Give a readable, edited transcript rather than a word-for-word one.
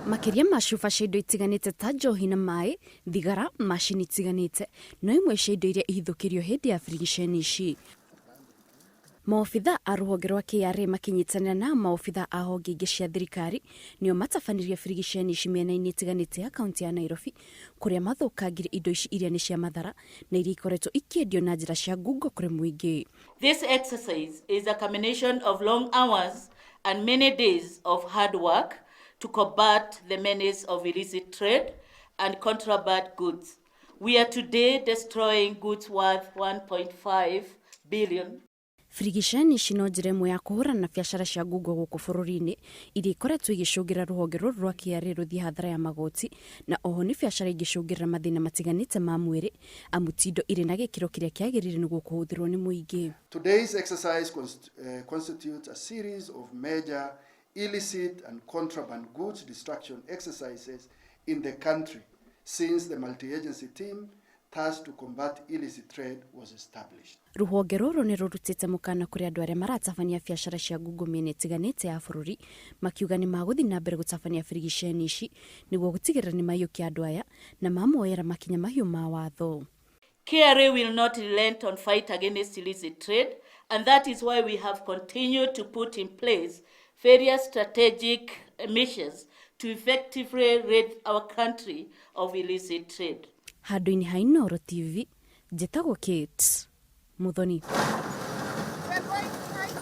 Makĩria ma cuba cia indo itiganĩte ta njohi na maĩ, thigara, macini itiganĩte no imwe cia indo iria ihithũkĩrio hĩndĩ ya birigiceni ici. Maobithaa a rũhonge rwa KRA makĩnyitanĩra na maobithaa a honge ingĩ cia thirikari nĩo matabanirie birigiceni ici mĩena-inĩ ĩtiganĩte ya kaunti ya Nairobi kũrĩa mathũkangirie indo ici iria nĩ cia mathara na iria ikoretwo ikĩendio na njĩra cia ngungo kũrĩ mũingĩ. This exercise is a culmination of long hours and many days of hard work to combat the menace of illicit trade and contraband goods. We are today destroying goods worth 1.5 billion. Birigiceni ici no njĩra ĩmwe ya kũhũrana na biacara cia ngungo gũkũ bũrũri-inĩ iria ikoretwo igĩcũngĩra rũhonge rũrũ rwa KRA rũthiĩ hathara ya magoti, na oho nĩ biacara ingĩcũngĩrĩra mathĩna matiganĩte ma mwĩrĩ amu ti indo irĩ na gĩkĩro kĩrĩa kĩagĩrĩire nĩguo kũhũthĩrwo nĩ mũingĩ. Today's exercise constitutes a series of major illicit and contraband goods destruction exercises in the country since the multi-agency team tasked to combat illicit trade was established. Rũhonge rũrũ nĩ rũrutĩte mũkana kũrĩ andũ arĩa maratabania biacara cia ngungo mĩena ĩtiganĩte ya bũrũri, makiuga nĩ magũthiĩ na mbere gũtabania birigiceni ici nĩguo gũtigĩrĩra nĩ maiyũkia andũ aya na mamoyera makinya mahiũ ma watho. KRA will not relent on fight against illicit trade, and that is why we have continued to put in place various strategic measures to effectively rid our country of illicit trade. Handũ-inĩ ha Inooro TV, njĩtagwo Kate Muthoni.